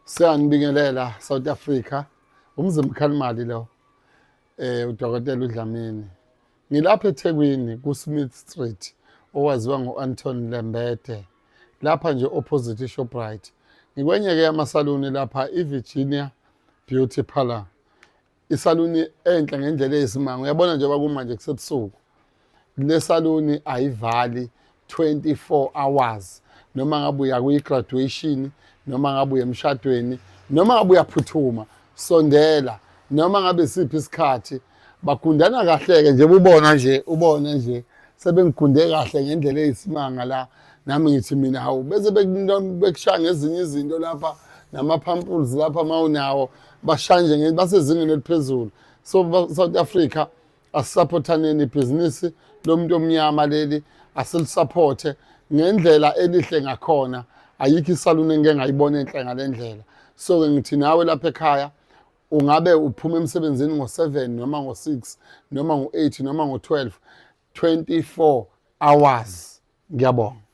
Siyanibingelela South Africa. Umzimkhalimali lo. Udokotela uDlamini. Ngilapha eThekwini ku Smith Street owaziwa ngo-Anton Lembede. Lapha nje opposite iShoprite. Ngikwenye ke yamasaluni lapha iVirginia Beauty Parlor. Isaluni enhle ngendlela eyisimanga. Uyabona njengoba kumanje kusebusuku. Le saluni ayivali 24 hours noma ngabe uya kwi-graduation, noma ngabe uya emshadweni, noma ngabe uyaphuthuma, sondela noma ngabe siphi isikhathi. Bagundana kahle-ke nje, ubona nje, ubona nje sebengigunde kahle ngendlela eyisimanga la. Nami ngithi mina hawu, bese bekushaya ngezinye izinto lapha nama-pamples lapha mawunawo, bashaya nje, basezingeni eliphezulu. So South Africa, asisapothaneni ibhizinisi lomuntu omnyama leli, asilisapothe ngendlela elihle ngakhona. Ayikho isaluni engike ngayibona enhle ngale ndlela. So-ke ngithi nawe lapha ekhaya, ungabe uphuma emsebenzini ngo-7 noma ngo-6 noma ngo-8 noma ngo-12, 24 hours. Ngiyabonga.